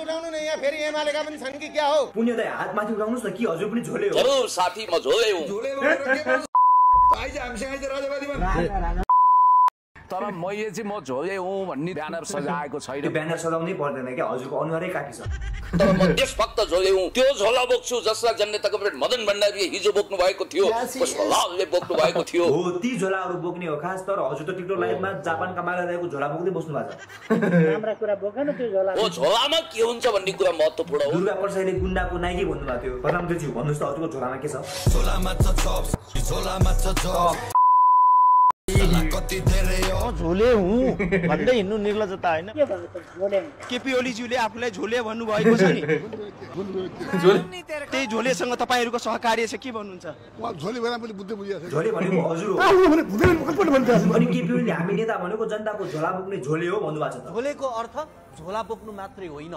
उठाउनु न यहाँ फेरि एमालेका पनि छन् कि क्या हो पुण्य दाइ हात माथि उठाउनुस् न कि हजुर पनि झोले हो जरुर साथी म झोले हुँ आइज हामीसँग आइज राजावादी बन तर म झोले हुँ भन्ने ब्यानर सजाएको छैन त्यो ब्यानर सजाउनै पर्दैन क्या हजुरको अनुहारै काटी छ तर म देशभक्त झोले हुँ त्यो झोला बोक्छु जसलाई जननेता कमरेड मदन भण्डारीले हिजो बोक्नु भएको थियो पुष्पलालले बोक्नु भएको थियो हो ती झोलाहरू बोक्ने हो खास तर हजुर त टिकटक लाइभमा जापानका मालादायको झोला बोक्दै बस्नु भएको छ राम्रा कुरा बोक्न त्यो झोला ओ झोलामा के हुन्छ भन्ने कुरा महत्त्वपूर्ण हो दुर्गा प्रसादले गुण्डाको नाइकी भन्नुभएको थियो प्रधानमन्त्रीज्यू भन्नुहोस् त हजुरको झोलामा के छ झोले हुँ भन्दै हिँड्नु निर्लजता होइन केपी ओलीज्यूले आफूलाई झोले भन्नुभएको छ नि त्यही झोलेसँग तपाईँहरूको सहकार्य छ के भन्नुहुन्छ झोले भनेको हजुर हो अनि केपी ओलीले हामी नेता भनेको जनताको झोला बोक्ने झोले हो भन्नुभएको छ झोलेको अर्थ झोला बोक्नु मात्रै होइन